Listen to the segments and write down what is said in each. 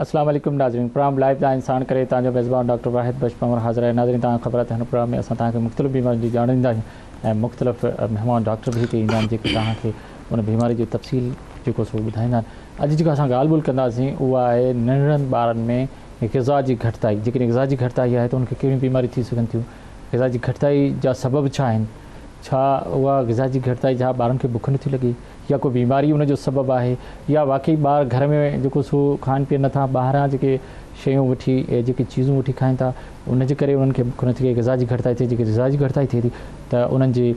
اسلام عليڪم ناظرين پروگرام لائيف لائين ساڻ ڪري توهان جو ميزبان ڊاڪٽر واحد بخش پنهور حاضر آهي. ناظرين توهان کي خبر آهي ته هن پروگرام ۾ اسان توهان کي مختلف بيمارين جي ڄاڻ ڏيندا آهيون ۽ مختلف مهمان ڊاڪٽر به هتي ايندا آهن جيڪي توهان کي ان بيماري جو تفصيل جيڪو سو ٻڌائيندا آهن. اڄ جيڪا اسان ڳالهه ٻولهه ڪنداسين اها آهي ننڍڙن ٻارن ۾ غذا جي گهٽتائي. جيڪڏهن غذا جي گهٽتائي آهي ته ان کي ڪهڙيون بيماريون ٿي سگهن ٿيون، غذا جي گهٽتائي جا سبب ڇا آهن، ڇا اها غذا جي گهٽتائي ڇا ٻارن کي بک نٿي لڳي يا ڪو بيماري ان جو سبب آهي يا واقعي ٻار گهر ۾ جيڪو سو کائن پيئن نٿا ٻاهران جيڪي شيون وٺي جيڪي چيزون وٺي کائن ٿا ان جي ڪري انهن کي بک نٿي لڳي غذا جي گهٽتائي ٿئي جيڪي غذا جي گهٽتائي ٿئي ٿي ته انهن جي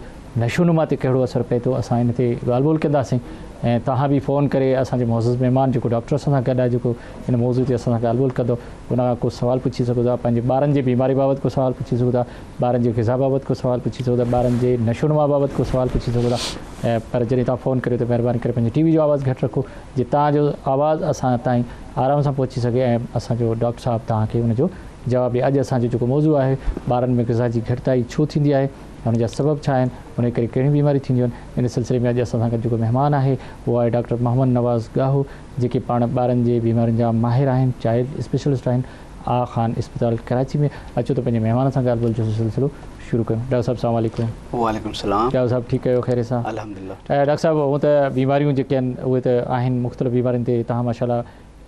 نشونما تي ڪهڙو اثر پئي ٿو اسان ان تي ڳالهه ٻولهه ڪنداسين ۽ توهان به فون ڪري اسان جي معزز مهمان جيڪو ڊاڪٽر اسان سان گڏ آهي جيڪو ان موضوع تي اسان سان ڳالهه ٻولهه ڪندو ان کان ڪو سوال پڇي سگهو ٿا پنهنجي ٻارن جي بيماري بابت ڪو سوال پڇي سگهو ٿا ٻارن جي غذا بابت ڪو سوال پڇي سگهو ٿا ٻارن جي نشونما بابت ڪو سوال پڇي سگهو ٿا پر جڏهن توهان فون ڪريو ته مهرباني ڪري پنهنجي ٽي وي جو آواز گهٽ رکو جي توهان جو آواز اسان تائين آرام سان پهچي سگهي ۽ اسان جو ڊاڪٽر صاحب توهان کي ان جو جواب ڏي اڄ اسان جو جيڪو موضوع آهي ٻارن ۾ غذا جي گهٽتائي ڇو ٿيندي آهي ان جا سبب ڇا آهن ان جي ڪري ڪهڙيون بيماريون ٿينديون آهن ان سلسلي ۾ اڄ اسان سان گڏ جيڪو مهمان آهي اهو آهي ڊاڪٽر محمد نواز ڳاهو جيڪي پاڻ ٻارن جي بيمارين جا ماهر آهن چائلڊ اسپيشلسٽ آهن آغا خان اسپتال ڪراچي ۾ اچو ته پنهنجي مهمان سان ڳالهه ٻولهه جو سلسلو شروع ڪيون ڊاڪٽر صاحب السلام عليڪم. وعليڪم السلام. ڊاڪٽر صاحب ٺيڪ آهيو خيريت سان؟ الحمدلله. ڊاڪٽر صاحب هونء ته بيماريون جيڪي آهن اهي ته آهن مختلف بيمارين تي توهان ماشاءالله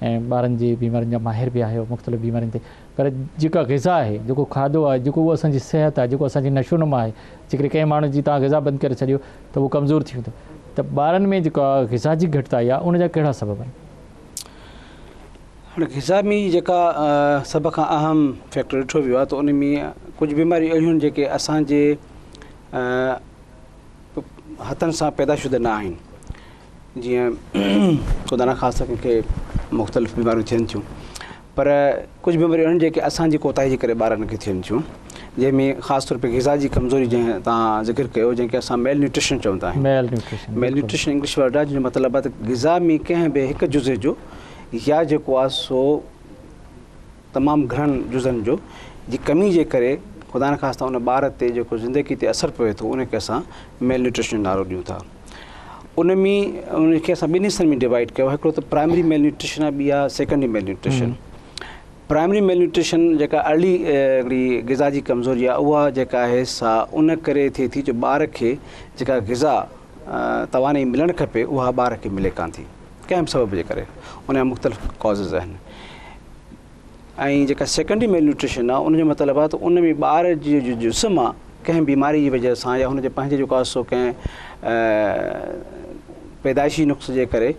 ۽ ٻارن جي بيمارين جا ماهر به آهيو مختلف بيمارين تي پر جيڪا غذا آهي جيڪو کاڌو آهي جيڪو اهو اسان جي صحت آهي جيڪو اسان جي نشو نما آهي جيڪڏهن ڪنهن ماڻهو جي توهان غذا بند ڪري ڇڏيو ته اهو ڪمزور ٿي ويندو ته ٻارن ۾ جيڪا غذا جي گهٽتائي آهي ان جا ڪهڙا سبب آهن؟ هاڻي غذا ۾ جيڪا سڀ کان اهم فيڪٽر ڏٺو ويو آهي ته ان ۾ ڪجهه بيماريون اهڙيون آهن جيڪي اسان جي هٿن سان پيدا شده نه آهن جيئن خدا نخواسته ڪنهن کي مختلف بيماريون ٿين ٿيون پر ڪجهه بيماريون آهن جيڪي اسان جي ڪوتاهي جي ڪري ٻارن کي ٿين ٿيون جنهن ۾ خاص طور تي غذا جي ڪمزوري جنهن تان ذڪر ڪيو جنهن کي اسان ميل نيوٽريشن چوندا آهيون ميل نيوٽريشن انگلش ورڊ آهي جنهن جو مطلب آهي ته غذا ۾ ڪنهن به هڪ جزي جو يا جيڪو آهي سو تمام گهڻن جزن جو جي ڪمي جي ڪري خدا نخواسته ان ٻار تي جيڪو زندگي تي اثر پوي ٿو ان کي اسان ميل نيوٽريشن جو نالو ڏيون ٿا ان ۾ ان کي اسان ٻن حصن ۾ ڊوائيڊ ڪيو هڪڙو ته پرائمري ميل نيوٽريشن آهي ٻي آهي secondary malnutrition primary malnutrition جيڪا ارلي هڪڙي غذا جي ڪمزوري آهي اها جيڪا آهي سا ان ڪري ٿئي ٿي جو ٻار کي جيڪا غذا توانائي ملڻ کپي اها ٻار کي ملي ڪانه ٿي ڪنهن به سبب جي ڪري ان جا مختلف ڪازز آهن ۽ جيڪا سيڪنڊري ميل نيوٽريشن آهي ان جو مطلب آهي ته ان ۾ ٻار جو جو جسم آهي ڪنهن بيماري جي وجه سان يا هن جي پنهنجي جيڪو آهي سو ڪنهن پيدائشي نقص جي ڪري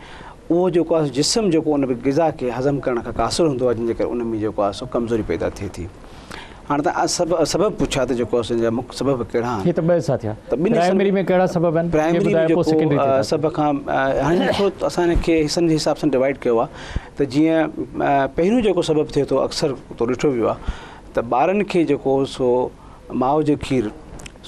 اهو جيڪو آهي جسم جيڪو ان غذا کي هضم ڪرڻ کان قاصر هوندو آهي جنهن جي ڪري ان ۾ جيڪو آهي سو ڪمزوري پيدا ٿئي ٿي. هاڻ ته سڀ سبب پڇيا ته جيڪو اسان جا مک سبب ڪهڙا آهن. هي ته ٻه حصا ٿيا. ته ٻن حصن پرائمري ۾ ڪهڙا سبب آهن؟ پرائمري ۾ جيڪو سڀ کان هاڻي ڏسو اسان هن کي حصن جي حساب سان ڊوائيڊ ڪيو آهي ته جيئن پهريون جيڪو سبب ٿئي ٿو اڪثر تو ڏٺو ويو آهي ته ٻارن کي جيڪو سو ماء جو کير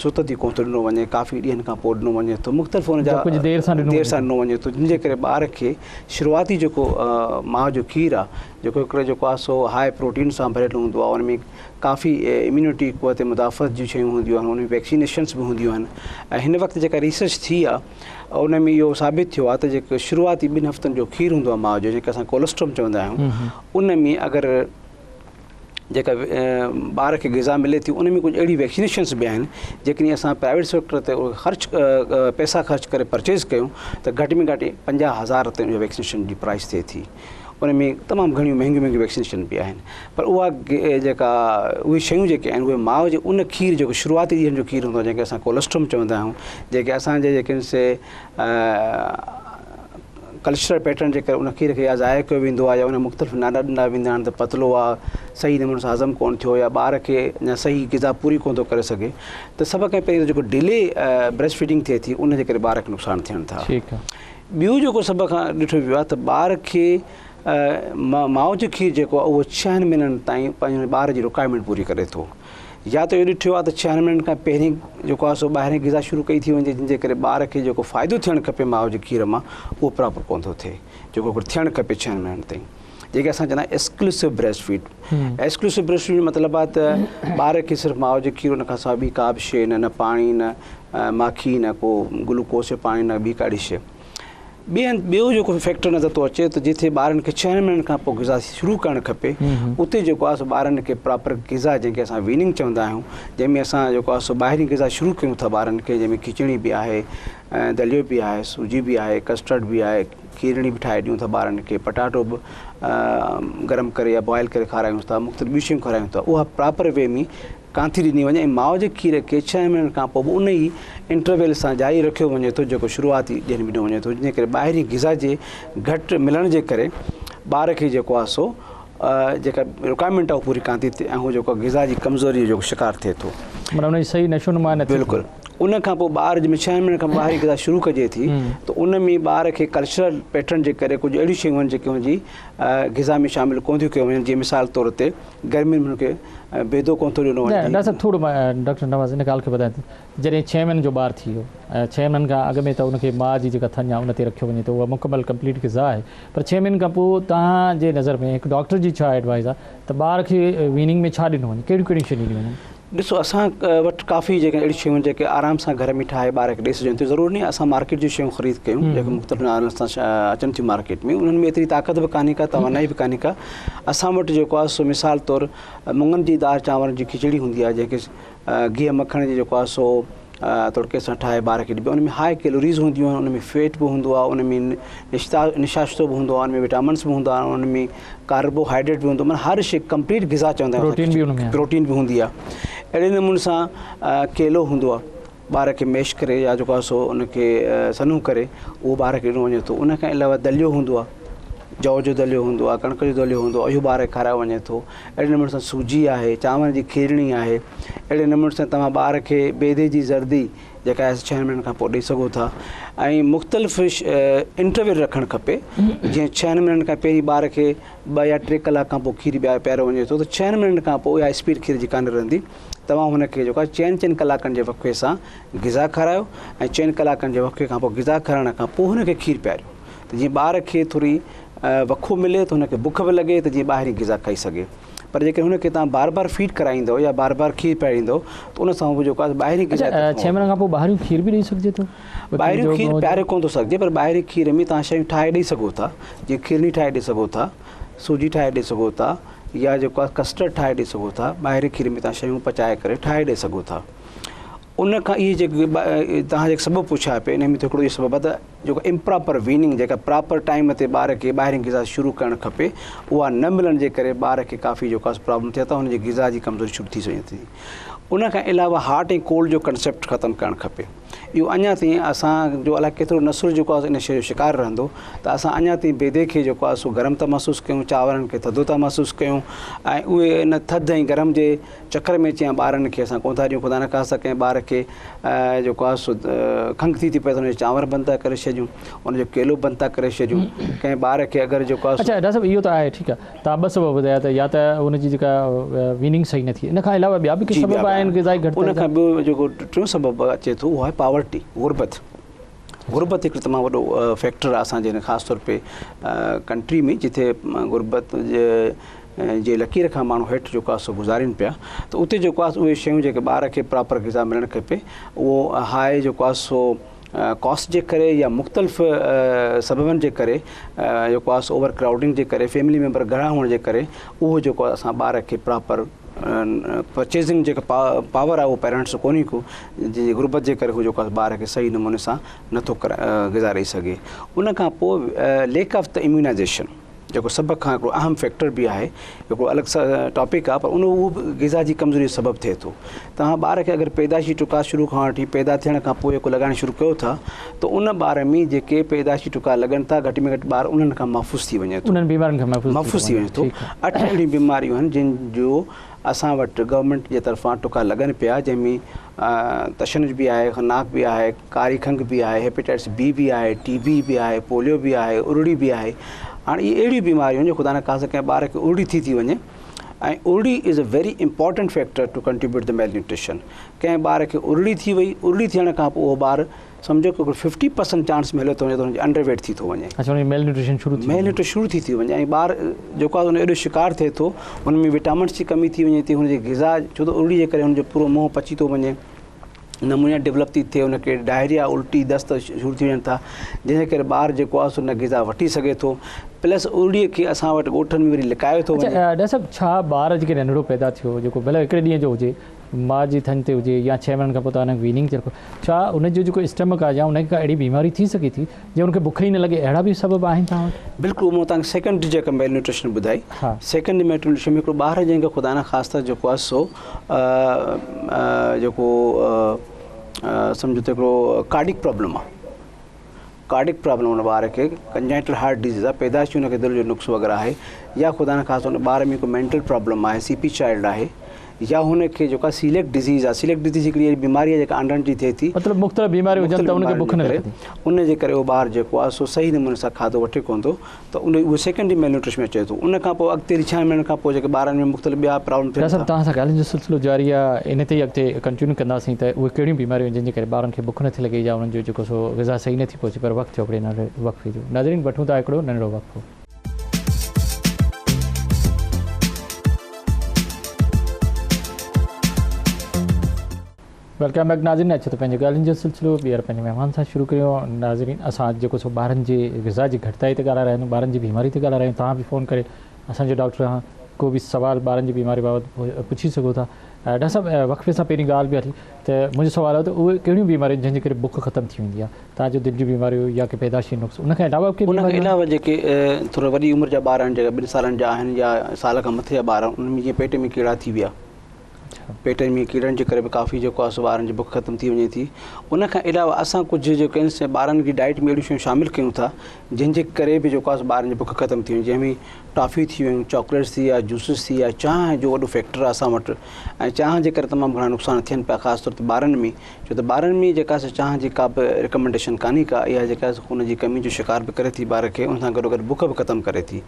ستت ئي ڪونه ٿو ڏنو وڃي ڪافي ڏينهن کان پوء ڏنو وڃي ٿو مختلف ان جا ڪجهه دير سان دير سان ڏنو وڃي ٿو جن جي ڪري ٻار کي شروعاتي جيڪو ماء جو کير آهي جيڪو هڪڙو جيڪو آهي سو هاء پروٽين سان ڀريل هوندو آهي ان ۾ ڪافي اميونٽي قوت مدافعت جون شيون هونديون آهن ان ۾ ويڪسينيشنس به هونديون آهن ۽ هن وقت جيڪا ريسرچ ٿي آهي ان ۾ اهو ثابت ٿيو آهي ته جيڪو شروعاتي ٻن هفتن جو کير هوندو آهي ماء جو جيڪي اسان ڪولسٽرم چوندا آهيون ان ۾ اگر جيڪا ٻار کي غذا ملي ٿي ان ۾ ڪجهه اهڙيون ويڪسينيشنس به آهن جيڪڏهن اسان پرائيويٽ سيڪٽر تي خرچ پئسا خرچ ڪري پرچيز ڪيون ته گهٽ ۾ گهٽ 50 هزار تائين اها ويڪسينيشن جي پرائس ٿئي ٿي ان ۾ تمام گهڻيون مهنگيون مهنگيون ويڪسينيشن به آهن پر اها جيڪا اهي شيون جيڪي آهن اهي ماء جي ان کير جيڪو شروعاتي ڏينهن جو کير هوندو آهي جنهن کي اسان ڪولسٽرم چوندا آهيون جيڪي اسان جي جيڪي سي ڪلچرل پيٽرن جي ڪري ان کير کي يا ضايع ڪيو ويندو آهي يا ان مختلف نالا ڏنا ويندا آهن ته پتلو آهي صحيح نموني سان هضم ڪونه ٿيو يا ٻار کي اڃا صحيح غذا پوري ڪونه ٿو ڪري سگهي ته سڀ کان پهرين جيڪو ڊلي بريسٽ فيڊنگ ٿئي ٿي ان جي ڪري ٻار کي نقصان ٿين ٿا. ٺيڪ آهي. ٻيو جيڪو سڀ کان ڏٺو ويو آهي ته ٻار کي ماء جو کير جيڪو آهي اهو ڇهن مهينن تائين پنهنجي ٻار جي رڪوائرمينٽ پوري ڪري ٿو. يا ته اهو ڏٺو آهي ته ڇهن مهينن کان پهرين جيڪو آهي سو ٻاهرين غذا شروع ڪئي ٿي وڃي جنهن جي ڪري ٻار کي جيڪو فائدو ٿيڻ کپي ماء جي کير مان اهو پراپر ڪونه ٿو ٿئي جيڪو هڪڙو ٿيڻ کپي ڇهن مهينن تائين جيڪي اسان چوندا آهيون exclusive breast feed exclusive breast feed جو مطلب آهي ته ٻار کي صرف ماء جو کير ان کان سواء ٻي ڪا به شيء نه نه پاڻي نه ماکي نه ڪو گلوڪوز جو پاڻي نه ٻي ڪا اهڙي شيء. ٻئي هنڌ ٻيو جيڪو فيڪٽر نظر ٿو اچي ته جتي ٻارن کي ڇهن مهينن کان پوء غذا شروع ڪرڻ کپي اتي جيڪو آهي سو ٻارن کي پراپر غذا جنهن کي اسان ويننگ چوندا آهيون جنهن ۾ اسان جيڪو آهي سو ٻاهرين غذا شروع ڪيون ٿا ٻارن کي جنهن ۾ کچڙي به آهي دليو به آهي سوجي به آهي ڪسٽرڊ به آهي کيرڻي به ٺاهي ڏيون ٿا ٻارن کي پٽاٽو به گرم ڪري يا بوائل ڪري کارايون ٿا مختلف ٻيون شيون کارايون ٿا اها پراپر وي ۾ ڪانه ٿي ڏني وڃي ۽ ماء جي کير کي ڇهن مهينن کان پوء به ان ئي انٽرويل سان جاري رکيو وڃي ٿو جيڪو شروعاتي ڏينهن ۾ ڏنو وڃي ٿو جنهن ڪري ٻاهرين غذا جي گهٽ ملڻ جي ڪري ٻار کي جيڪو آهي سو جيڪا رڪوائرمينٽ آهي اها پوري ڪانه ٿي ٿئي ۽ هو جيڪو غذا جي ڪمزوري جو شڪار ٿئي ٿو. معنيٰ ان جي صحيح نشو نما نه ٿئي ٿي. بلڪل ان کان پوء ٻار جنهن ۾ ڇهن مهينن کان پوء ٻاهرين غذا شروع ڪجي ٿي ته ان ۾ ٻار کي ڪلچرل پيٽرن جي ڪري ڪجهه اهڙيون شيون آهن جيڪي ان جي غذا ۾ شامل ڪونه ٿيون ڪيون وڃن جيئن مثال طور تي گرمين ۾ هن کي بيدو ڪونه ٿو ڏنو وڃي. نه ڊاڪٽر صاحب ٿورو مان ڊاڪٽر نواز ان ڳالهه کي ٻڌايان ٿو جڏهن ڇهن مهينن جو ٻار ٿي ويو ۽ ڇهن مهينن کان اڳ ۾ ته ان کي ماء جي جيڪا ٿڃ آهي ان تي رکيو وڃي ٿو اها مڪمل ڪمپليٽ غذا آهي پر ڇهن مهينن کان پوء توهان جي نظر ۾ هڪ ڊاڪٽر جي ڇا ايڊوائز آهي ته ٻار کي ويننگ ۾ ڇا ڏنو وڃي ڪهڙيون ڪهڙيون شيون ڏنيون وڃن؟ ڏسو اسان وٽ ڪافي جيڪي اهڙيون شيون آهن جيڪي آرام سان گهر ۾ ٺاهي ٻار کي ڏئي سگهجن ٿيون ضروري ناهي اسان مارڪيٽ جون شيون خريد ڪيون جيڪي مختلف نالن سان اچن ٿيون مارڪيٽ ۾ انهن ۾ ايتري طاقت به ڪانهي ڪا توانائي به ڪانهي ڪا اسان وٽ جيڪو آهي سو مثال طور مڱن جي دال چانورن جي کچڙي هوندي آهي جنهن کي گيهه مکڻ جي جيڪو آهي سو تڙڪي سان ٺاهي ٻار کي ڏبي آهي ان ۾ هاء ڪيلوريز هونديون آهن ان ۾ فيٽ به هوندو آهي ان ۾ نشتا نشاستو به هوندو آهي ان ۾ وٽامنس به هوندا آهن ان ۾ ڪاربو هائيڊريٽ به هوندو معنيٰ هر شي ڪمپليٽ غذا چوندا آهيون پروٽين به ان ۾ پروٽين به هوندي آهي اهڙي نموني سان ڪيلو هوندو آهي ٻار کي ميش ڪري يا جيڪو آهي سو ان کي سنهو ڪري اهو ٻار کي ڏنو وڃي ٿو ان کان علاوه دليو هوندو آهي جو جو دليو هوندو آهي ڪڻڪ جو دليو هوندو آهي اهو ٻار کي کارايو وڃي ٿو اهڙي نموني سان سوجي آهي چانور جي کيرڻي آهي اهڙي نموني سان توهان ٻار کي بيدي جي زردي جيڪا آهي ڇهن مهينن کان پوء ڏئي سگهو ٿا ۽ مختلف انٽرويل رکڻ کپي جيئن ڇهن مهينن کان پهرين ٻار کي ٻه يا ٽي ڪلاڪ کان پوء کير پياريو وڃي ٿو ته ڇهن مهينن کان پوء اها اسپيڊ کير جي ڪانه رهندي توهان هن کي جيڪو آهي چئن چئن ڪلاڪن جي وقفي سان غذا کارايو ۽ چئن ڪلاڪن جي وقفي کان پوء غذا کارائڻ کان پوء هن کي کير پياريو ته جيئن ٻار کي ٿوري وقفو ملي ته هن کي بک به لڳي ته جيئن ٻاهرين غذا کائي سگهي پر جيڪڏهن هن کي توهان بار بار فيڊ ڪرائيندؤ يا بار بار کير پياريندؤ ته ان سان هو جيڪو آهي ٻاهرين غذا اڇا ڇهن مهينن کان پوء ٻاهريون کير به ڏئي سگهجي ٿو؟ ٻاهريون کير پياري ڪونه ٿو سگهجي پر ٻاهرين کير ۾ توهان شيون ٺاهي ڏئي سگهو ٿا جيئن کيرڻي ٺاهي ڏئي سگهو ٿا سوجي ٺاهي ڏئي سگهو ٿا يا جيڪو آهي ڪسٽرڊ ٺاهي ڏئي سگهو ٿا ٻاهرين کير ۾ توهان شيون پچائي ڪري ٺاهي ڏئي سگهو ٿا ان کان اهي جيڪي توهان جيڪي سبب پڇيا پئي ان ۾ هڪڙو اهو سبب آهي ته جيڪو امپراپر ويننگ جيڪا پراپر ٽائيم تي ٻار کي ٻاهرين غذا شروع ڪرڻ کپي اها نه ملڻ جي ڪري ٻار کي ڪافي جيڪو آهي پرابلم ٿئي ٿا هن جي غذا جي ڪمزوري شروع ٿي وڃي ٿي ان کان علاوه هاٽ ۽ ڪولڊ جو ڪنسيپٽ ختم ڪرڻ کپي اهو اڃا تائين اسان جو الائي ڪيترو نسل جيڪو آهي ان شيء جو شڪار رهندو ته اسان اڃا تائين بيدي کي جيڪو آهي سو گرم ٿا محسوس ڪيون چانورن کي ٿڌو ٿا محسوس ڪيون ۽ اهي ان ٿڌ ۽ گرم جي چڪر ۾ اچي يا ٻارن کي اسان ڪونه ٿا ڏيون خدا نخواسته ڪنهن ٻار کي جيڪو آهي سو کنگهه ٿي ٿي پئي ته ان جو چانور بند ٿا ڪري ڇڏيون ان جو ڪيلو بند ٿا ڪري ڇڏيون ڪنهن ٻار کي اگر جيڪو آهي اڇا ڊاڪٽر صاحب اهو ته آهي ٺيڪ آهي توهان ٻه سبب ٻڌايا ته يا ته ان جي جيڪا ويننگ صحيح نه ٿي ان کان علاوه ٻيا به ڪي سبب آهن غذائي گهٽتائي ان کان ٻيو جيڪو ٽيون سبب اچي ٿو اهو آهي پاورٽي غربت غربت هڪڙو تمام وڏو فيڪٽر آهي اسان جي هن خاص طور پي ڪنٽري ۾ جتي غربت جي لڪير کان ماڻهو هيٺ جيڪو آهي سو گذارين پيا ته اتي جيڪو آهي اهي شيون جيڪي ٻار کي پراپر غذا ملڻ کپي اهو هاء جيڪو آهي سو ڪاسٽ جي ڪري يا مختلف سببن جي ڪري جيڪو آهي سو اوور ڪرائوڊنگ جي ڪري فيملي ميمبر گهڻا هئڻ جي ڪري اهو جيڪو آهي اسان ٻار کي پراپر پرچيزنگ جيڪا پاور آهي اهو پيرنٽس جو ڪونهي ڪو جي غربت جي ڪري هو جيڪو آهي ٻار کي صحيح نموني سان نٿو غذا ڏئي سگهي ان کان پوء ليڪ آف the immunisation جيڪو سڀ کان هڪڙو اهم فيڪٽر به آهي هڪڙو الڳ ٽاپڪ آهي پر ان اهو به غذا جي ڪمزوري جو سبب ٿئي ٿو توهان ٻار کي اگر پيدائشي ٽڪا شروع کان وٺي پيدا ٿيڻ کان پوء جيڪو لڳائڻ شروع ڪيو ٿا ته ان ٻار ۾ جيڪي پيدائشي ٽڪا لڳن ٿا گهٽ ۾ گهٽ ٻار انهن کان محفوظ ٿي وڃي ٿو انهن بيمارين کان محفوظ ٿي وڃي ٿو اٺ اهڙيون بيماريون آهن جن جو اسان وٽ گورنمينٽ جي طرفان ٽڪا لڳن پيا جنهن ۾ تشنج به آهي خناق به آهي ڪاري کنگهه به آهي هيپيٽائٽس بي به آهي ٽي بي به آهي پوليو به آهي ارڙي به آهي هاڻي اهي اهڙيون بيماريون آهن جو خدا نخواسته ڪنهن ٻار کي ارڙي ٿي ٿي وڃي ۽ ارڙي is a very important factor to contribute the malnutrition ڪنهن ٻار کي ارڙي ٿي وئي ارڙي ٿيڻ کان پوء اهو ٻار سمجهو ڪه ففٽي پرسنٽ چانس ۾ هليو ٿو وڃي ته هن جي انڊر ويٽ ٿي ٿو وڃي. اڇا هن جي ميل نيوٽريشن شروع ٿي ميل نيوٽريشن شروع ٿي ٿي وڃي ۽ ٻار جيڪو آهي ان ايڏو شڪار ٿئي ٿو ان ۾ وٽامنس جي ڪمي ٿي وڃي ٿي هن جي غذا ڇو ته ارڙي جي ڪري هن جو پورو منهن پچي ٿو وڃي. نمونيا ڊولپ ٿي ٿئي ان کي ڊائريا الٽي دست شروع ٿي وڃن ٿا جنهن جي ڪري ٻار جيڪو آهي سو نه غذا وٺي سگهي ٿو پلس ارڙي کي اسان وٽ ڳوٺن ۾ وري لڪايو ٿو وڃي. اڇا ڊاڪٽر صاحب ڇا ٻار جيڪي ننڍڙو پيدا ٿيو جيڪو ڀلي هڪڙي ڏينهن جو هجي ماء جي ٿڃ تي هجي يا ڇهه مهينن کان پوء تان هن کي ويننگ تي رکو ڇا ان جو جيڪو اسٽمڪ آهي يا ان کي ڪا اهڙي بيماري ٿي سگهي ٿي جي ان کي بک ئي نه لڳي اهڙا به سبب آهن توهان وٽ؟ بلڪل مون توهان کي سيڪنڊ جيڪا ميل نيوٽريشن ٻڌائي سيڪنڊ ميل نيوٽريشن ۾ هڪڙو ٻار جنهن کي خدا نخواسته جيڪو آهي سو جيڪو سمجهو ته هڪڙو ڪارڊڪ پرابلم آهي ڪارڊڪ پرابلم ان ٻار کي ڪنجائنٽل هارٽ ڊزيز آهي پيدائشي ان کي دل جو نقص وغيره آهي يا خدا نخواسته ان ٻار ۾ ڪو مينٽل پرابلم آهي سي پي چائلڊ آهي يا هن کي جيڪا سيليڪ ڊزيز آهي سيليڪ ڊزيز هڪڙي اهڙي بيماري آهي جيڪا آنڊن جي ٿئي ٿي مطلب مختلف بيماريون هجن ته ان کي بک نه لڳندي ان جي ڪري اهو ٻار جيڪو آهي سو صحيح نموني سان کاڌو وٺي ڪونه ٿو ته ان اهو سيڪنڊري ميل نيوٽريشن ۾ اچي ٿو ان کان پوء اڳتي هلي ڇهن مهينن کان پوء جيڪي ٻارن ۾ مختلف ٻيا پرابلم ٿين ڊاڪٽر صاحب ٿا. توهان سان ڳالهين جو سلسلو جاري آهي ان تي ئي اڳتي ڪنٽينيو ڪنداسين ته اهي ڪهڙيون بيماريون آهن جن جي ڪري ٻارن کي بک نٿي لڳي يا انهن جو جيڪو سو غذا صحيح نٿي پهچي پر وقت ٿيو هڪڙي ننڍڙي وقفي جو ناظرين وٺون ٿا هڪڙو ننڍڙو وقفو. Welcome back ناظرين اچو ته پنهنجي ڳالهين جو سلسلو ٻيهر پنهنجي مهمان سان شروع ڪريون ناظرين اسان اڄ جيڪو سو ٻارن جي غذا جي گهٽتائي تي ڳالهائي رهيا آهيون ٻارن جي بيماري تي ڳالهائي رهيا آهيون توهان به فون ڪري اسان جو ڊاڪٽر کان ڪو به سوال ٻارن جي بيماري بابت پڇي سگهو ٿا ڊاڪٽر صاحب وقفي سان پهرين ڳالهه به هلي ته منهنجو سوال آهي ته اهي ڪهڙيون بيماريون جن جي ڪري بک ختم ٿي ويندي آهي توهان جو دل جون بيماريون يا ڪي پيدائشي نقص ان کان علاوه ڪي ان کان علاوه جيڪي ٿورو وڏي عمر جا ٻار آهن جيڪا ٻن سالن جا آهن يا سال کان مٿي جا ٻار آهن انهن ۾ جيئن پيٽ ۾ ڪيڙا ٿي ويا پيٽ ۾ ڪيڙن جي ڪري به ڪافي جيڪو آهي سو ٻارن جي بک ختم ٿي وڃي ٿي ان کان علاوه اسان ڪجهه جيڪي آهن سي ٻارن جي ڊائيٽ ۾ اهڙيون شيون شامل ڪيون ٿا جن جي ڪري به جيڪو آهي سو ٻارن جي بک ختم ٿي وڃي جنهن ۾ ٽافي ٿي ويون چاڪليٽس ٿي ويا جوسز ٿي ويا چانهه جو وڏو فيڪٽر آهي اسان وٽ ۽ چانهه جي ڪري تمام گهڻا نقصان ٿين پيا خاص طور تي ٻارن ۾ ڇو ته ٻارن ۾ جيڪا سا چانهه جي ڪا به ريڪمنڊيشن ڪانهي ڪا اها جيڪا خون جي ڪمي جو شڪار به ڪري ٿي ٻار کي ان سان گڏو گڏ بک به ختم ڪري ٿي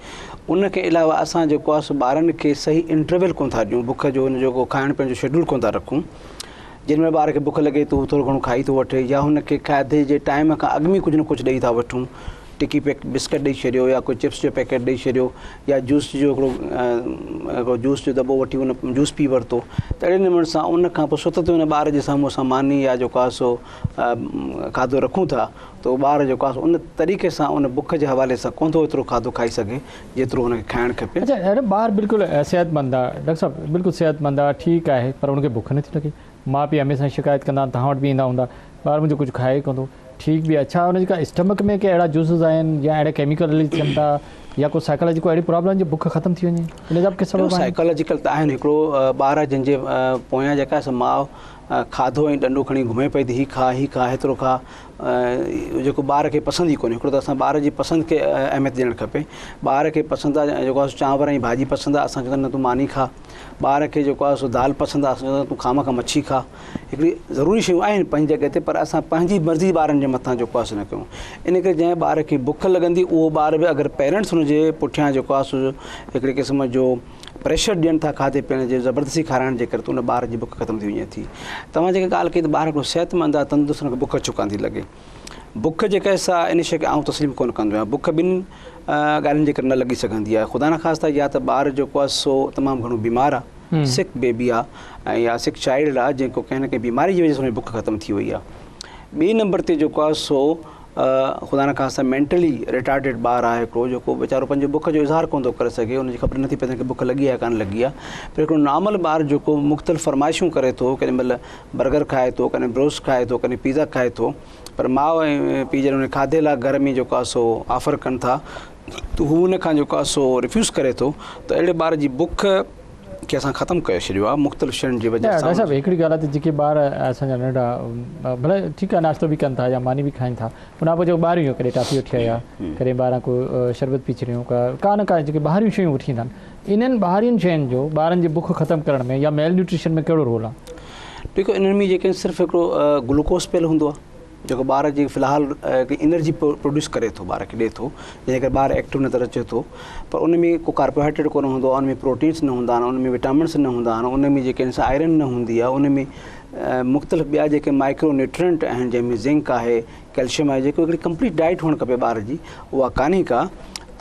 ان کان علاوه اسان جيڪو آهي سو ٻارن کي صحيح انٽرويل ڪونه ٿا ڏيون بک جو ان جو ڪو کائڻ پيئڻ جو شيڊول ڪونه ٿا رکون جنهن مهل ٻار کي بک لڳي ٿو ٿورو گهڻو کائي ٿو وٺي يا هن کي کاڌي جي ٽائيم کان اڳ ۾ ڪجهه نه ڪجهه ڏئي ٿا وٺون ٽڪي پيڪ بسڪٽ ڏئي ڇڏيو يا ڪو چپس جو پيڪيٽ ڏئي ڇڏيو يا جوس جو هڪڙو هڪڙو جوس جو دٻو وٺي ان جوس پي ورتو ته اهڙي نموني سان ان کان پوء ستت ان ٻار جي سامهون اسان ماني يا جيڪو آهي سو کاڌو رکون ٿا ته اهو ٻار جيڪو آهي سو ان طريقي سان ان بک جي حوالي سان ڪونه ٿو ايترو کاڌو کائي سگهي جيترو هن کي کائڻ کپي. اڇا اهڙو ٻار بلڪل صحت مند آهي ڊاڪٽر صاحب بلڪل صحت مند آهي ٺيڪ آهي پر ان کي بک نٿي لڳي ماء پيء هميشه شڪايت ڪندا آهن توهان وٽ به ايندا هوندا ٻار منهنجو ڪجهه کائي ئي ڪونه ٿو ٺيڪ به آهي ڇا ان جي ڪا اسٽمڪ ۾ ڪي اهڙا جوسز آهن يا اهڙا ڪيميڪل رليز ٿين ٿا يا ڪو سائيڪالاجي ڪو اهڙي پرابلم جو بک ختم ٿي وڃي ان جا به ڪي سبب آهن؟ سائيڪالاجيڪل ته آهن هڪڙو ٻار آهي جنهن جي پويان جيڪا سا ماء کاڌو ۽ ڏنڊو کڻي گهمي پئي ٿي هي کاء هي کاء هيترو کاء جيڪو ٻار کي پسند ئي ڪونهي هڪڙو ته اسان ٻار جي پسند کي اهميت ڏيڻ کپي ٻار کي پسند آهي جيڪو آهي چانور ۽ ڀاڄي پسند آهي اسان چوندا نه تون ماني کاء ٻار کي جيڪو آهي سو دال پسند آهي اسان چوندا تون خامخا مڇي کاء هڪڙي ضروري شيون آهن پنهنجي جڳهه تي پر اسان پنهنجي مرضي ٻارن جي مٿان جيڪو آهي سو نه ڪيون ان ڪري جنهن ٻار کي بک لڳندي اهو ٻار به اگر پيرنٽس ان جي پٺيان جيڪو آهي سو هڪڙي قسم جو پريشر ڏين ٿا کاڌي پيئڻ جي زبردستي کارائڻ جي ڪري ته ان ٻار جي بک ختم ٿي وڃي ٿي توهان جيڪا ڳالهه ڪئي ته ٻار هڪڙو صحت مند آهي تندرست ان کي بک ڇو ڪانه ٿي لڳي بک جيڪا سا ان شيء کي آئون تسليم ڪونه ڪندو آهيان بک ٻن ڳالهين جي ڪري نه لڳي سگهندي آهي خدا نخواسته يا ته ٻار جيڪو آهي سو تمام گهڻو بيمار آهي سڪ بيبي آ ۽ يا سڪ چائلڊ آ جنهن کو ڪنهن نه ڪنهن بيماري جي وجه سان ان جي بک ختم ٿي وئي آ ٻئي نمبر تي جيڪو آ سو خدا نه خاصه مينٽلي ريٽارڊيڊ ٻار آ هڪڙو جيڪو ويچارو پنهنجي بک جو اظهار ڪونه ٿو ڪري سگهي ان جي خبر نٿي پئي ته بک لڳي آ ڪانه لڳي آ پر هڪڙو نارمل ٻار جيڪو مختلف فرمائشون ڪري ٿو ڪيڏي مهل برگر کائي ٿو ڪڏهن بروس کائي ٿو ڪڏهن پيزا کائي ٿو پر ماء ۽ پيء جڏهن ان کاڌي لاء گهر ۾ جيڪو آ سو آفر ڪن ٿا ته هو ان کان جيڪو آ سو ريفيوز ڪري ٿو ته اهڙي ٻار جي بک کي اسان ختم ڪري ڇڏيو آهي مختلف شين جي وجه سان. ڊاڪٽر صاحب هڪڙي ڳالهه آهي ته جيڪي ٻار اسان جا ننڍڙا ڀلي ٺيڪ آهي ناشتو به ڪن ٿا يا ماني به کائن ٿا ان کان پوء جيڪو ٻاهريون ڪڏهن ٽافي وٺي آيا ڪڏهن ٻاهران ڪو شربت پي ڇڏيون ڪا ڪا نه ڪا جيڪي ٻاهريون شيون وٺي ايندا آهن انهن ٻاهرين شين جو ٻارن جي بک ختم ڪرڻ ۾ يا ميل نيوٽريشن ۾ ڪهڙو رول آهي؟ ڏيکو انهن ۾ جيڪي صرف هڪڙو گلوڪوز پيل هوندو آهي جيڪو ٻار جي في الحال هڪ انرجي پروڊيوس ڪري ٿو ٻار کي ڏي ٿو جنهن ڪري ٻار ايڪٽو نظر اچي ٿو پر ان ۾ ڪو ڪاربوهائيڊريٽ ڪونه هوندو آهي ان ۾ پروٽينس نه هوندا آهن ان ۾ وٽامنس نه هوندا آهن ان ۾ جيڪي آهن آئرن نه هوندي آهي ان ۾ مختلف ٻيا جيڪي مائڪرو نيوٽرنٽ آهن جنهن ۾ زنڪ آهي ڪيلشيم آهي جيڪو هڪڙي ڪمپليٽ ڊائيٽ هئڻ کپي ٻار جي اها ڪانهي ڪا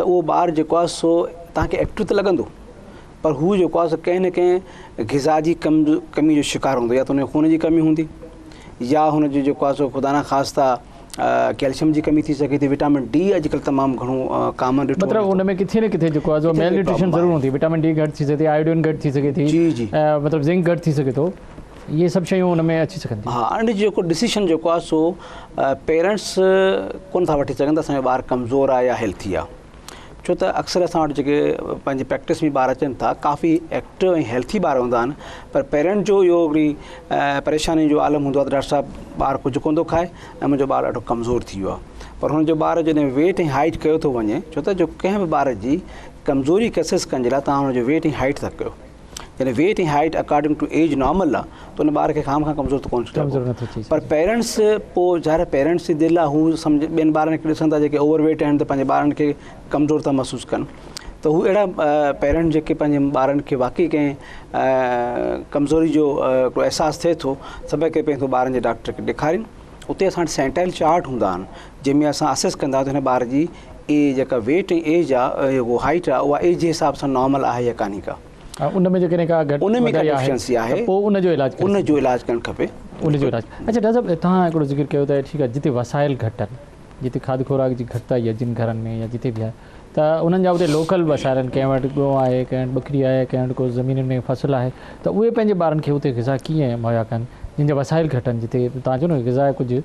ته اهو ٻار جيڪو آهي سو تهانکي ايڪٽو ته لڳندو پر هو جيڪو آهي سو ڪنهن نه ڪنهن غذا جي ڪمي جو شڪار هوندو يا ته ان کي خون جي ڪمي هوندي يا هن جو جيڪو آهي سو خدا نه خواسته ڪيلشم جي ڪمي ٿي سگهي ٿي وٽامن ڊي اڄڪلهه تمام گهڻو ڪامن ڏٺو مطلب ان ۾ ڪٿي نه ڪٿي جيڪو آهي سو ميل نيوٽريشن ضرور هوندي وٽامن ڊي گهٽ ٿي سگهي ٿي آئوڊين گهٽ ٿي سگهي ٿي جي جي مطلب زنڪ گهٽ ٿي سگهي ٿو اهي سڀ شيون ان ۾ اچي سگهن ٿيون ها ان جو جيڪو ڊسيشن جيڪو آهي سو پيرنٽس ڪون ٿا وٺي سگهن ته اسان جو ٻار ڪمزور آهي يا هيلٿي آهي ڇو ته اڪثر اسان وٽ جيڪي پنهنجي پريڪٽس ۾ ٻار اچن ٿا ڪافي ايڪٽو ۽ هيلٿي ٻار هوندا آهن پر پيرنٽ جو اهو هڪڙي پريشاني جو عالم هوندو آهي ته ڊاڪٽر صاحب ٻار ڪجهه ڪونه ٿو کائي ۽ منهنجو ٻار ڏاڍو ڪمزور ٿي ويو آهي پر هن جو ٻار جڏهن ويٽ ۽ هائيٽ ڪيو ٿو وڃي ڇو ته جو ڪنهن به ٻار جي ڪمزوري کي اسيس ڪرڻ جي لاء توهان هن جو ويٽ ۽ هائيٽ ٿا ڪيو جڏهن weight ۽ height according to age normal آ ته ان ٻار کي خام خان ڪمزور ته ڪونه چئبو پر پيرنٽس پوء ظاهر پيرنٽس جي دل آ هو سمجھ ٻين ٻارن کي ڏسن ٿا جيڪي اوور ويٽ آهن ته پنهنجي ٻارن کي ڪمزور ٿا محسوس ڪن ته هو اهڙا پيرنٽ جيڪي پنهنجي ٻارن کي واقعي ڪنهن ڪمزوري جو هڪڙو احساس ٿئي ٿو سڀ کي پهرين ٿو ٻارن جي ڊاڪٽر کي ڏيکارين اتي اسان وٽ سينٽائل چارٽ هوندا آهن جنهن ۾ اسان اسيس ڪندا آهيون ته هن ٻار جي اي جيڪا ويٽ ۽ ايج آ اهو هائيٽ آ اها ايج جي حساب سان نارمل آهي يا ڪانهي ڪا. ان ۾ جيڪڏهن ڪا گهٽ ان ۾ ڪا وڌائي آهي ڊيفيشنسي آهي ته پوء ان جو علاج ڪري ان جو علاج ڪرڻ کپي. ان جو علاج اڇا ڊاڪٽر صاحب توهان هڪڙو ذڪر ڪيو ته ٺيڪ آهي جتي وسائل گهٽ آهن جتي کاڌ خوراڪ جي گهٽتائي آهي جن گهرن ۾ يا جتي به آهي ته انهن جا اتي لوڪل وسائل آهن ڪنهن وٽ ڳئون آهي ڪنهن وٽ ٻڪري آهي ڪنهن وٽ ڪو زمينن ۾ فصل آهي ته اهي پنهنجي ٻارن کي اتي غذا ڪيئن مهيا ڪن جن جا وسائل گهٽ آهن جتي توهان چئو نه غذا ڪجهه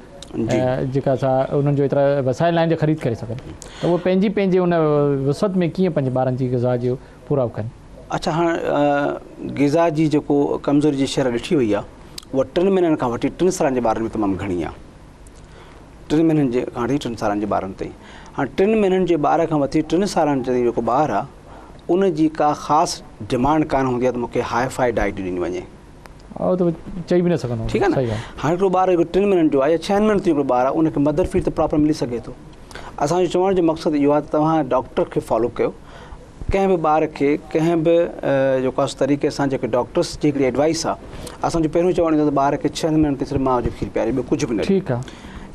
جيڪا سا انهن جو ايترا وسائل ناهن جو خريد ڪري سگهن ته اهي پنهنجي پنهنجي ان وسعت ۾ ڪيئن پنهنجي ٻارن جي غذا جو پورائو ڪن. اڇا هاڻ غذا جي جيڪو ڪمزوري جي شرح ڏٺي وئي آهي اها ٽن مهينن کان وٺي ٽن سالن جي ٻارن ۾ تمام گهڻي آهي ٽن مهينن جي کان وٺي ٽن سالن جي ٻارن تائين هاڻ ٽن مهينن جي ٻار کان وٺي ٽن سالن تائين جيڪو ٻار آهي ان جي ڪا خاص ڊمانڊ ڪانه هوندي آهي ته مونکي هاء فاء ڊائيٽ ڏني وڃي اهو ته چئي به نه سگهندو ٺيڪ آهي نه هاڻي هڪڙو ٻار جيڪو ٽن مهينن جو آهي يا ڇهن مهينن تائين هڪڙو ٻار آهي ان کي مدر فيڊ ته پراپر ملي سگهي ٿو اسان جو چوڻ جو مقصد اهو آهي ته توهان ڊاڪٽر کي فالو ڪيو ڪنهن به ٻار کي ڪنهن به جيڪو آهي طريقي سان جيڪي ڊاڪٽرس جي هڪڙي ايڊوائس آهي اسان جو پهريون چوڻ ايندو ته ٻار کي ڇهن مهينن تائين صرف ماء جو کير پياري ٻيو ڪجهه به نه ٺيڪ آهي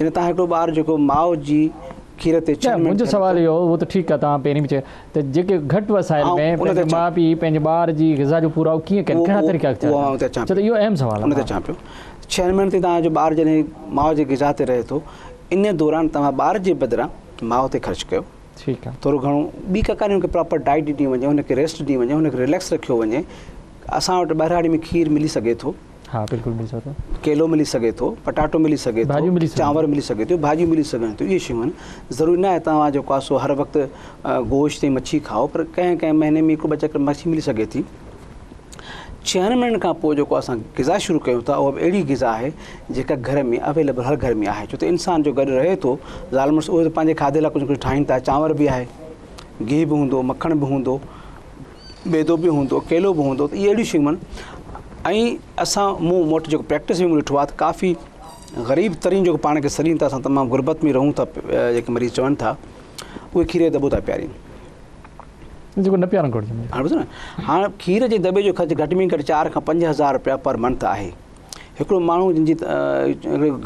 يعني توهان هڪڙو ٻار جيڪو ماء جي کير تي ڇهن مهينن منهنجو سوال اهو هو ته ٺيڪ آهي توهان پهرين به چيو ته جيڪي گهٽ وسائل ۾ پنهنجي ماء پيء پنهنجي ٻار جي غذا جو پورائو ڪيئن ڪن ڪهڙا طريقا اختيار ڪن ڇو ته اهو اهم سوال آهي ان تي اچان پيو ڇهن مهينن تائين توهان جو ٻار جڏهن ماء جي غذا تي رهي ٿو ان دوران توهان ٻار جي بدران ماء تي خرچ ڪيو ٺيڪ آهي ٿورو گهڻو ٻي ڪا ڪانهي ان کي پراپر ڊائيٽ ڏني وڃي ان کي ريسٽ ڏني وڃي ان کي رليڪس رکيو وڃي اسان وٽ ٻهراڙي ۾ کير ملي سگهي ٿو ها بلڪل ملي سگهي ٿو. ڪيلو ملي سگهي ٿو، پٽاٽو ملي سگهي ٿو، ڀاڄيون ملي سگهن چانور ملي سگهي ٿيون، ڀاڄيون ملي سگهن ٿيون، اهي شيون آهن. ضروري نه آهي توهان جيڪو آهي سو هر وقت گوشت ۽ مڇي کائو پر ڪنهن ڪنهن مهيني ۾ هڪ ٻه چڪر مڇي ملي سگهي ٿي. ڇهن مهينن کان پوء جيڪو اسان غذا شروع ڪيون ٿا اها به اهڙي غذا آهي جيڪا گهر ۾ اويليبل هر گهر ۾ آهي ڇو ته انسان جو گڏ رهي ٿو زال مڙس اهي ته پنهنجي کاڌي لاء ڪجهه نه ڪجهه ٺاهين ٿا چانور به آهي گيهه به هوندو مکڻ به هوندو ميدو به هوندو ڪيلو به هوندو ته اهي اهڙيون شيون آهن ۽ اسان مون وٽ جيڪو پريڪٽس ۾ مون ڏٺو آهي ته ڪافي غريب ترين جيڪو پاڻ کي سڏين ٿا اسان تمام غربت ۾ رهون ٿا جيڪي مريض چون ٿا اهي کير جو دٻو ٿا پيارين جيڪو نه پيارڻ گهرجي هاڻي ٻڌو نه هاڻ کير جي دٻي جو خرچ گهٽ ۾ گهٽ چار کان 5000 روپيا پر منٿ آهي هڪڙو ماڻهو جن جي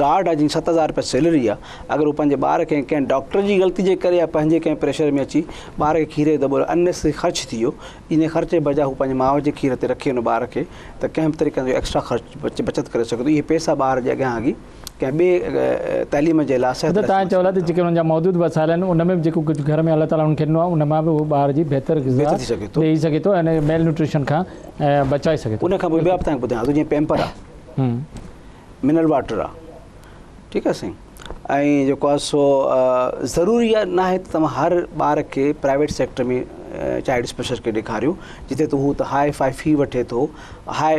گارڊ آهي جن جي 7000 روپيا سيلري آهي اگر هو پنهنجي ٻار کي ڪنهن ڊاڪٽر جي غلطي جي ڪري يا پنهنجي ڪنهن پريشر ۾ اچي ٻار کي کير جو دٻو ان نيسسري خرچ ٿي ويو ان خرچ جي بجاء هو پنهنجي ماء جي کير تي رکي ان ٻار کي ته ڪنهن به طريقي سان ايڪسٽرا خرچ بچت ڪري سگهي ٿو اهي پئسا ٻار جي اڳيان اڳي ڪنهن ٻئي تعليم جي لاء صحت لاء توهان چئو ٿا ته جيڪي انهن جا موجود وسائل آهن ان ۾ به جيڪو ڪجهه گهر ۾ الله تعاليٰ انهن کي ڏنو آهي ان مان به هو ٻار جي بهتر غذا ڏئي سگهي ٿو ۽ ميل نيوٽريشن کان بچائي سگهي ٿو. ان کان پوء ٻيا به توهان کي ٻڌايان ٿو جيئن پيمپر آهي منرل واٽر آهي ٺيڪ آهي سائين ۽ جيڪو آهي سو ضروري نه آهي ته توهان هر ٻار کي پرائيويٽ سيڪٽر ۾ چائلڊ اسپيشلسٽ کي ڏيکاريو جتي ته هو ته هاء فاء في وٺي ٿو هاء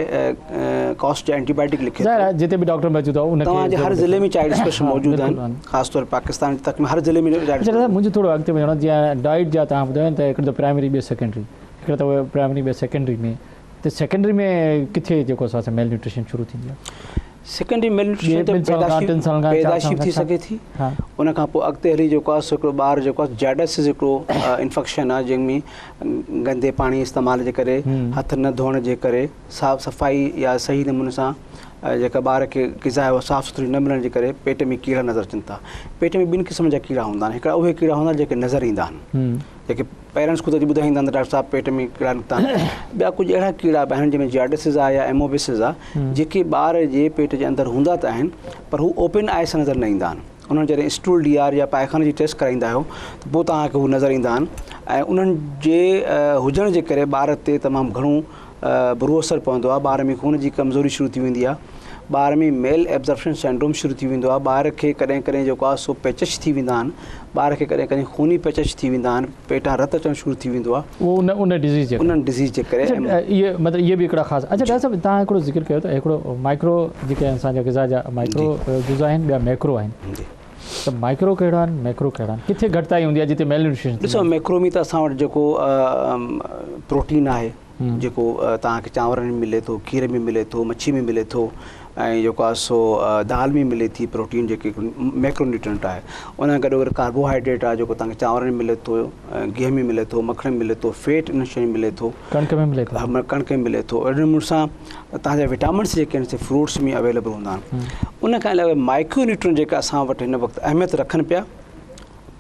ڪاسٽ جا اينٽي بايوٽڪ لکي ٿو. ظاهر آهي جتي به ڊاڪٽر موجود آهي ان کي توهان جي هر ضلعي ۾ چائلڊ اسپيشلسٽ موجود آهن خاص طور پاڪستان جي تڪ ۾ هر ضلعي ۾ چائلڊ اچا منهنجو ٿورو اڳتي وڃڻو جيئن ڊائيٽ جا توهان ٻڌايو ته هڪڙو ته پرائمري ٻيو سيڪنڊري هڪڙو ته پرائمري ٻيو سيڪنڊري ۾ ته سيڪنڊري ۾ ڪٿي جيڪو اسان ميل نيوٽريشن شروع ٿيندي آهي سيڪنڊري ميل نيوٽريشن ته پيدائشي به ٿي سگهي ٿي ان کان پوء اڳتي هلي جيڪو آهي سو هڪڙو ٻار جيڪو آهي جيڊس هڪڙو انفيڪشن آهي جنهن ۾ گندي پاڻي استعمال جي ڪري هٿ نه ڌوئڻ جي ڪري صاف صفائي يا صحيح نموني سان جيڪا ٻار کي غذا آهي اها صاف سٿري نه ملڻ جي ڪري پيٽ ۾ ڪيڙا نظر اچن ٿا. پيٽ ۾ ٻن قسمن جا ڪيڙا هوندا آهن هڪڙا اهي ڪيڙا هوندا آهن جيڪي نظر ايندا آهن جيڪي پيرنٽس خود اچي ٻڌائيندا آهن ته ڊاڪٽر صاحب پيٽ ۾ ڪيڙا نڪتا آهن. ٻيا ڪجهه اهڙا ڪيڙا به آهن جنهن ۾ جيارڊسز آهي يا ايموبسز آهي جيڪي ٻار جي پيٽ جي اندر هوندا ته آهن پر هو اوپن آء سان نظر نه ايندا آهن. انهن جڏهن اسٽول ڊي آر يا پائخاني جي ٽيسٽ ڪرائيندا آهيو ته پوء توهان کي هو نظر ايندا آهن ۽ انهن جي هجڻ جي ڪري ٻار تي تمام گهڻو برو اثر پوندو آهي ٻار ۾ خون جي ڪمزوري شروع ٿي ويندي آهي ٻار ۾ ميل ايبزارپشن سينڊروم شروع ٿي ويندو آهي ٻار کي ڪڏهن ڪڏهن جيڪو آهي سو پيچش ٿي ويندا آهن ٻار کي ڪڏهن ڪڏهن خوني پيچش ٿي ويندا آهن پيٽان رت اچڻ شروع ٿي ويندو آهي اهو ان ان ڊزيز جي انهن ڊزيز جي ڪري اڇا اهي مطلب اهي به هڪڙا خاص اڇا ڊاڪٽر صاحب تهان هڪڙو ذڪر ڪيو ته هڪڙو مائڪرو جيڪي اسان جا غذا جا مائڪرو جزا آهن ٻيا ميڪرو آهن جي ته مائڪرو ڪهڙا آهن ميڪرو ڪهڙا آهن ڪٿي گهٽتائي هوندي آهي جتي ميل نيوٽريشن ڏسو ميڪرو ۾ ته اسان وٽ جيڪو پروٽين آهي جيڪو توهان کي چانورن ۾ ملي ٿو کير ۾ ملي ٿو مڇي ۾ ملي ٿو ۽ جيڪو آهي سو دال ۾ ملي ٿي پروٽين جيڪي ميڪرو نيوٽرنٽ آهي ان کان گڏو گڏ ڪاربوهائيڊريٽ آهي جيڪو توهان کي چانورن ۾ ملي ٿو گيهه ۾ ملي ٿو مکڻ ۾ ملي ٿو فيٽ انهن شين ۾ ملي ٿو ڪڻڪ ۾ ملي ٿو ڪڻڪ ۾ ملي ٿو اهڙي نموني سان توهان جا وٽامنس جيڪي آهن سي فروٽس ۾ اويليبل هوندا آهن ان کان علاوه مائڪرو نيوٽرنٽ جيڪا اسان وٽ هن وقت اهميت رکن پيا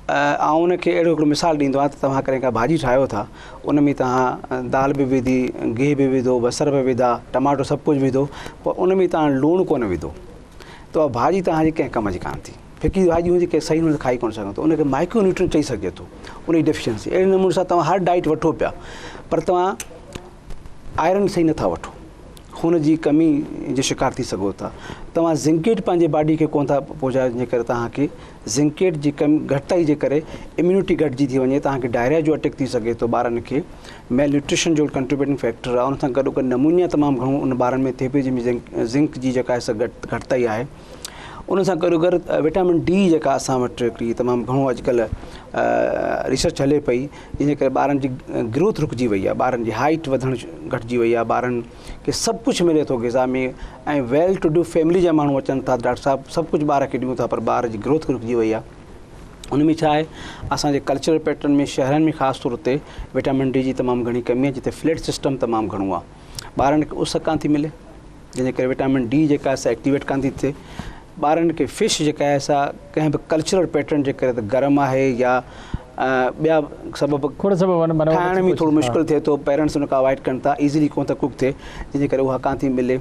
آئون ان کي اهڙو هڪڙو مثال ڏيندو آهيان ته توهان ڪڏهن ڪا ڀاڄي ٺاهيو ٿا ان ۾ توهان دال به وڌي گيهه به وڌو بصر به وڌا ٽماٽو سڀ ڪجهه وڌو پر ان ۾ توهان لوڻ ڪونه وڌو ته اها ڀاڄي توهان جي ڪنهن ڪم جي ڪانه ٿي ڦڪي ڀاڄي هوندي ڪنهن صحيح نموني کائي ڪونه سگهندو ان کي مائڪرو نيوٽرين چئي سگهجي ٿو ان جي ڊيفيشنسي اهڙي نموني سان توهان هر ڊائيٽ وٺو پيا پر توهان آئرن صحيح نٿا وٺو خون جي ڪمي جو شڪار ٿي سگهو ٿا توهان زنڪيٽ پنهنجي باڊي کي ڪونه ٿا پهچايو جنهن جي ڪري توهان کي زنڪيٽ جي ڪم گهٽتائي جي ڪري اميونٽي گهٽجي ٿي وڃي توهان کي ڊائريا جو اٽيڪ ٿي سگهي ٿو ٻارن کي ميل نيوٽريشن جو ڪنٽريبيوٽنگ فيڪٽر آهي ان سان گڏو گڏ نمونيا تمام گهڻو ان ٻارن ۾ ٿئي پئي جنهن ۾ زنڪ جي جيڪا آهي سا گهٽتائي آهي ان سان گڏو گڏ وٽامن ڊي جيڪا اسان وٽ هڪڙي تمام گهڻو اڄڪلهه ريسرچ هلي پئي جنهن جي ڪري ٻارن جي گروٿ رڪجي وئي آهي ٻارن جي هائيٽ وڌڻ گهٽجي وئي آهي ٻارن کي سڀ ڪجهه ملي ٿو غذا ۾ ۽ ويل ٽو do family جا ماڻهو اچن ٿا ڊاڪٽر صاحب سڀ ڪجهه ٻار کي ڏيون ٿا پر ٻار جي گروٿ رڪجي وئي آهي ان ۾ ڇا آهي اسان جي ڪلچرل پيٽرن ۾ شهرن ۾ خاص طور تي وٽامن ڊي جي تمام گهڻي ڪمي آهي جتي فليٽ سسٽم تمام گهڻو آهي ٻارن کي اس ڪانه ٿي ملي جنهن جي ڪري وٽامن ڊي جيڪا آهي سا ايڪٽيويٽ ڪانه ٿي ٿئي. ٻارن کي فش جيڪا آهي سا ڪنهن به ڪلچرل پيٽرن جي ڪري ته گرم آهي يا ٻيا سبب کوڙ سبب آهن معنيٰ ٺاهڻ ۾ ٿورو مشڪل ٿئي ٿو پيرنٽس ان کي اوائڊ ڪن ٿا ايزلي ڪونه ٿا ڪوڪ ٿئي جنهن جي ڪري اها ڪانه ٿي ملي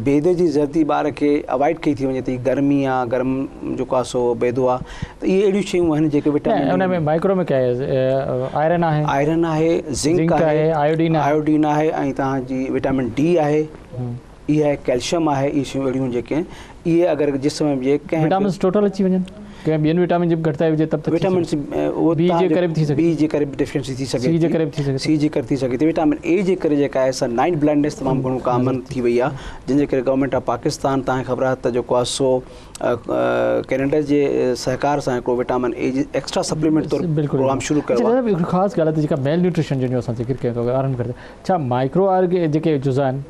بيدي جي زردي ٻار کي اوائڊ ڪئي ٿي وڃي ته هي گرمي آهي گرم جيڪو آهي سو بيدو آهي ته اهي اهڙيون شيون آهن جيڪي وٽامن ان ۾ مائڪرو ۾ ڪيا آهي آئرن آهي آئرن آهي زنڪ آهي آيوڊين آيوڊين آهي ۽ توهان جي وٽامن ڊي آهي اهي آهي ڪيلشم آهي اهي شيون اهڙيون جيڪي آهن اهي اگر جسم ۾ جي ڪنهن وٽامنس ٽوٽل اچي وڃن ڪنهن ٻين وٽامن جي به گهٽتائي هجي ته به وٽامنس اهو بي جي ڪري به ٿي سگهي بي جي ڪري به ڊيفيشنسي ٿي سگهي سي جي ڪري به ٿي سگهي سي جي ڪري ٿي سگهي ٿي وٽامن اي جي ڪري جيڪا آهي سا نائٽ بلائنڊنيس تمام گهڻو ڪامن ٿي وئي آهي جنهن جي ڪري گورنمينٽ آف پاڪستان تان خبر آهي ته جيڪو آهي سو ڪينيڊا جي سهڪار سان هڪڙو وٽامن اي جي ايڪسٽرا سپليمينٽ طور پروگرام شروع ڪيو آهي هڪ خاص ڳالهه آهي جيڪا ميل نيوٽريشن جنهن جو اسان ذڪر ڪيون ٿا ٻارن ۾ ڇا مائڪرو آرگ جيڪي جزا آهن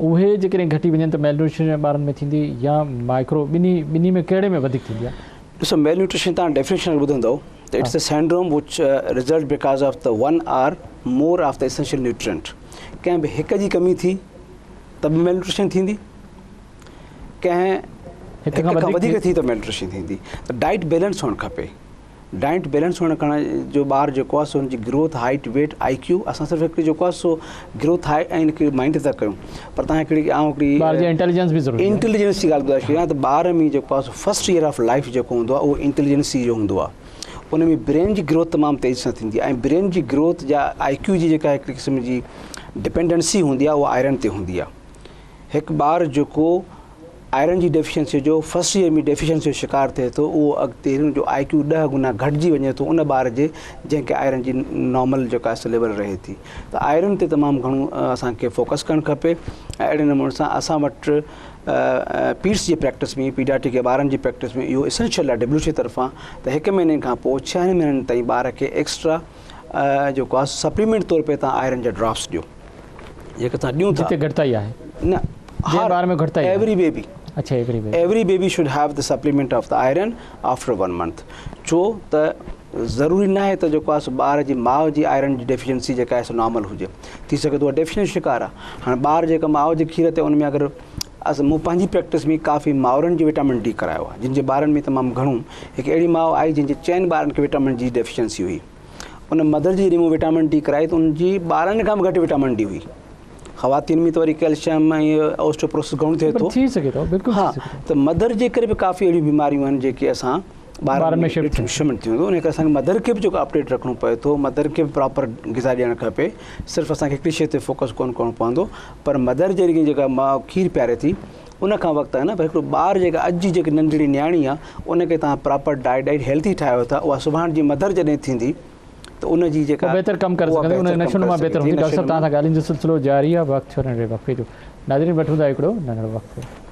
اهي جيڪڏهن گهٽي وڃن ته ميل نيوٽريشن ٻارن ۾ ٿيندي يا مائڪرو ٻنهي ٻنهي ۾ ڪهڙي ۾ وڌيڪ ٿيندي آهي؟ ڏسو ميل نيوٽريشن تان ڊيفينيشن ٻڌندو ته it's a syndrome which result because of the one or more of the essential nutrient ڪنهن به هڪ جي ڪمي ٿي ته به ميل نيوٽريشن ٿيندي ڪنهن هڪ کان وڌيڪ ٿي ته ميل نيوٽريشن ٿيندي ته ڊائيٽ بيلنس هئڻ کپي ڊائنٽ بيلنس هئڻ ڪرڻ جو ٻار جيڪو آهي سو ان جي growth height weight I Q اسان صرف هڪڙي جيڪو آهي سو گروٿ هائيٽ ۽ ان کي مائنڊ ٿا ڪيون پر تان هڪڙي آئون هڪڙي ٻار جي انٽيليجنس به ضروري آهي انٽيليجنس جي ڳالهه ٻڌائي ڇڏيان ته ٻار ۾ جيڪو آهي سو فرسٽ ايئر آف لائف جيڪو هوندو آهي اهو انٽيليجنس جو هوندو آهي ان ۾ برين جي گروٿ تمام تيزي سان ٿيندي آهي ۽ برين جي گروٿ جا آئي ڪيو جي جيڪا هڪڙي قسم جي ڊپينڊنسي هوندي آهي اها آئرن تي هوندي آهي هڪ ٻار جيڪو آئرن جي ڊيفيشنسي جو فرسٽ ايئر ۾ ڊيفيشنسي جو شڪار ٿئي ٿو اهو اڳتي هن جو آئي ڪيو ڏهه گنا گهٽجي وڃي ٿو ان ٻار جي جنهن کي آئرن جي نارمل جيڪا آهي ليول رهي ٿي ته آئرن تي تمام گهڻو اسان کي فوڪس ڪرڻ کپي ۽ اهڙي نموني سان اسان وٽ پيڊس جي پريڪٽس ۾ پيڊياٽرڪ يا ٻارن جي پريڪٽس ۾ اهو اسينشل آهي ڊبليو ايڇ او طرفان ته هڪ مهيني کان پوء ڇهن مهينن تائين ٻار کي ايڪسٽرا جيڪو آهي سپليمينٽ طور تي تان آئرن جا ڊراپس ڏيو جيڪي اسان ڏيون ٿا جتي گهٽتائي آهي نه جنهن ٻار ۾ گهٽتائي آهي ايوري بيبي اڇا every baby every baby should have the supplement of the iron after 1 month ڇو ته ضروري نه آهي ته جيڪو آهي سو ٻار جي ماء جي آئرن جي ڊيفيشنسي جيڪا آهي سو نارمل هجي ٿي سگهي ٿو اها ڊيفيشنسي شڪار آهي هاڻي ٻار جيڪا ماء جي کير تي ان ۾ اگر اسان مون پنهنجي پريڪٽس ۾ ڪافي مائرن جي وٽامن ڊي ڪرايو آهي جن جي ٻارن ۾ تمام گهڻو هڪ اهڙي ماء آئي جنهن جي چئن ٻارن کي وٽامن جي ڊيفيشنسي هئي ان مدر جي جڏهن مون وٽامن ڊي ڪرائي ته ان جي ٻارن کان به گهٽ وٽامن ڊي هئي خواتين ۾ ته وري ڪيلشيم ۽ اوسٽوپروسس گهڻو ٿئي ٿو ٿي سگهي ٿو بلڪل ها ته مدر جي ڪري به ڪافي اهڙيون بيماريون آهن جيڪي اسان ٻارن ۾ شامل ٿيون ان ڪري اسان کي مدر کي به جيڪو اپڊيٽ رکڻو پوي ٿو مدر کي به پراپر غذا ڏيڻ کپي صرف اسان کي هڪڙي شي تي فوڪس ڪون ڪرڻو پوندو پر مدر جي جيڪا ماء کير پياري ٿي ان کان وقت آهي نه پر هڪڙو ٻار جيڪا اڄ جي جيڪي ننڍڙي نياڻي آهي ان کي توهان پراپر ڊائٽ ڏئي هيلٿي ٺاهيو ٿا اها سڀاڻ جي مدر جڏهن ٿيندي ته ان جي جيڪا بهتر ڪم ڪري سگهندي ان جي نشو نما بهتر هوندي ڊاڪٽر صاحب توهان سان ڳالهين جو سلسلو جاري آهي وقت ٿيو ننڍڙي وقفي جو ناظرين وٺون ٿا هڪڙو ننڍڙو وقفو.